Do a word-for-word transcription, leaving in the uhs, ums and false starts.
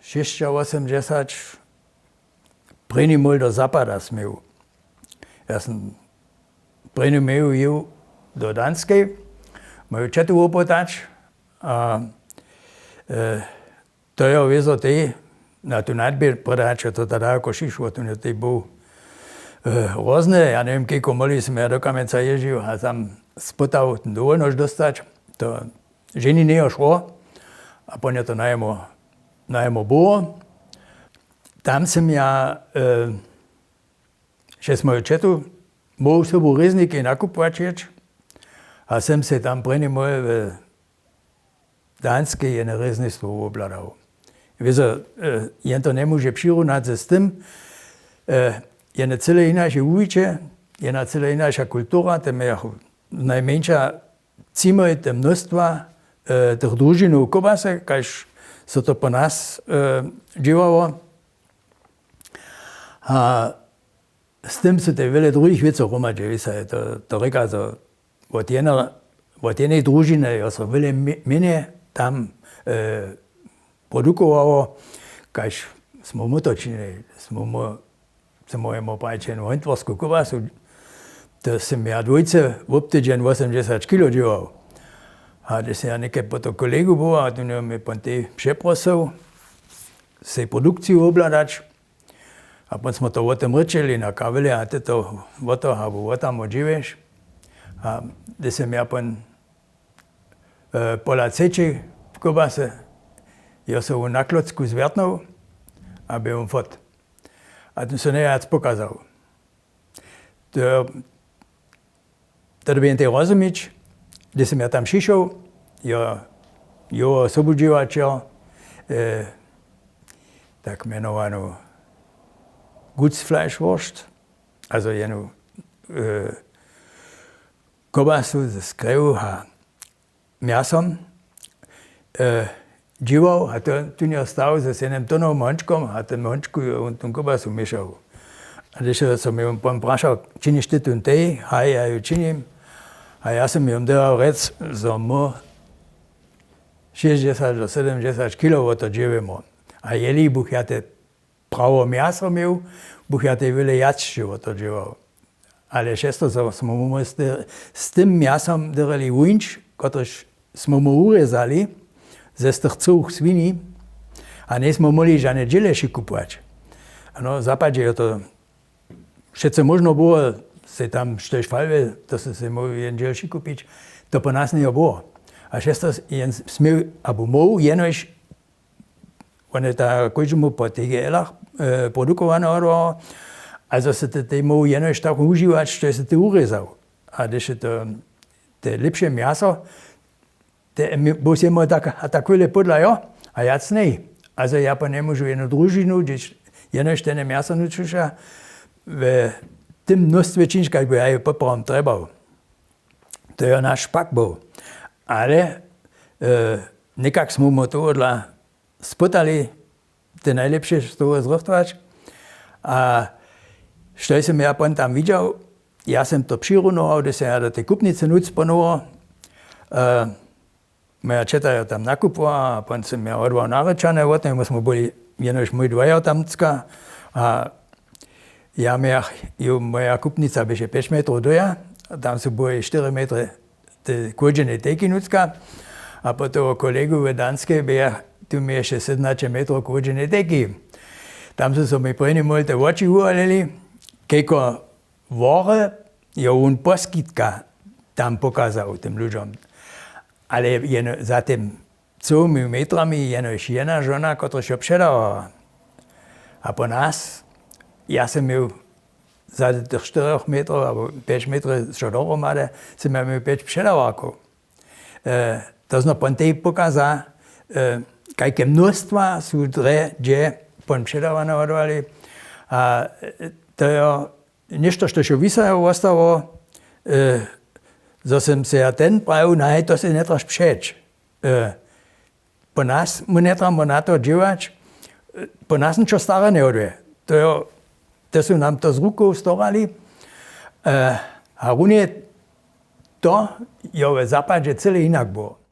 šěsćawosomdźesać prěni mól do zapada směju. Ja sam prěni mejł jěł do Danskej, moju četu wopytać. A to je wězo tej na tu nadběr podaće to tada jako šišło tu je tej był hrozne. Ja njewěm kejko moli sym ja do Kamjenca jezdźił a tam spytał ten dowolnož dóstać. To ženi njejo šło. A pon je to najemo było. Tam sym ja šesmoju četu móhł sobu rěznikej nakupować jěć. A sym sej tam prěni mól w Danskej jene rěznistwo wobhladał. Wězo jen to njemóže přirunać z tym. Jene cyle hinaše wuwiće, jena cyle hinaša kultura te mjejachu najmjeńša cimoj te mnóstwa tych družinow kobasy kaž so to po nas dźěłało. A z tym su te wjele druhich wěcow hromadźe wěsa je to rěka zo wot jenej družiny jo so wjele měnje tam produkowało. Kaž smy my to činili smy my smy my prajić jenu hontworsku kobasu. To sym ja dwójce wobtydźeń wosomdźesać kilo dźěłał. A hdyž sym ja něke po to kolegu był a tu njo mi pon tej přeprosył sej produkciju wobhladać. A pon smy to wo tym rěčeli na kawili a ty to wo to abo wo tam wodźiwješ. A hdyž sym ja pon pola třećej kobasy jo so wón na klocku zwjertnył a bě wón fot. A tym so njejac pokazał. To dyrbjeń tej rozumić. Hdyž sym ja tam přišoł jo jowo sobudźěłaćel tak mjenowanu gutsfleischwurst, also jenu kobasu z skrjeju a mjasom dźěłał a to tón jo stał z jenym tónowym hončkom a tym hončku jo wón tón kobasu měšał. A hdyž jo so mi pon prašał, činiš ty tón tej? Haj, ja ju činim. A ja sym jom dyrbjał rjec zo my šěsćdźesać do sydomdźesać kilo wo to dźěłujemy. A jeli bych ja te prawo mjaso měł, bych ja tej wjele wjac sće wo to dźěłał. Ale přez to zo smy my z tym mjasom dyrjeli wuńć kotryž smy my wurězali z tych cyłych swini, a njejsmy móhli žane dźěle šikupować. Ano w zapadźe jo to přeco móžno było sej tam štož falwje to sy sej móhł jen dźěl šikupić. To po nas njejo było. A přez to jen směł abo móhł jenož wone ta kóždemu po tglach produkowane hodło. A zo sy ty tej móhł jenož tak wužiwać štož sy ty wurězał. A hdyž sy to te lěpše mjaso te był sy móhł tak a tak wjele pódla jo. A wjac njej. A zo ja pon njemóžu jenu družinu hdźež jenož tene mjaso nutřuša w tym mnóstwje čińć kak by ja ju poprawom trjebał. To jo naš špak był. Ale někak smy my tohodla spytali te najlěpše z toho zrychtować. A štož sym ja pon tam widźał, ja sym to přirunował hdyž sym ja do tej kupnicy nutř ponował. Moja ćeta jo tam nakupowała a pon sym ja wodłał narěčane wot njemu smy byli jenož mój dwajo tam nutřka. A ja mějach ju moja kupnica běše pjeć metrow doja. Tam su byłoj štyri metry te kłódźenej tejki nutřka. A po toho kolegu w danskej bějach tu měješe sydnaće metrow kłódźenej tejki. Tam su so mi prěni móhł te woči wuhalili kejko wory jo wón poskitka tam pokazał tym ludźom. Ale za tym cyłymi metrami jenož jedna žona kotryž jo předawała. A po nas ja sym měł za tych štyrjoch metrow abo pjeć metrow wšo dohromady sym ja měł pjeć předawarkow. To zno pon tej pokaza kajke mnóstwa su drje dźe pon předawane hodowali. A to jo něšto štož jo wisajo wostało. Zo sym se ja ten prajił naj to sej njetraš přeć. Po nas my njetramo na to dźěłać. Po nas něčo stare njehoduje. To jo te su nam to z rukow storali. A runje to jo w zapadźe cyle hinak było.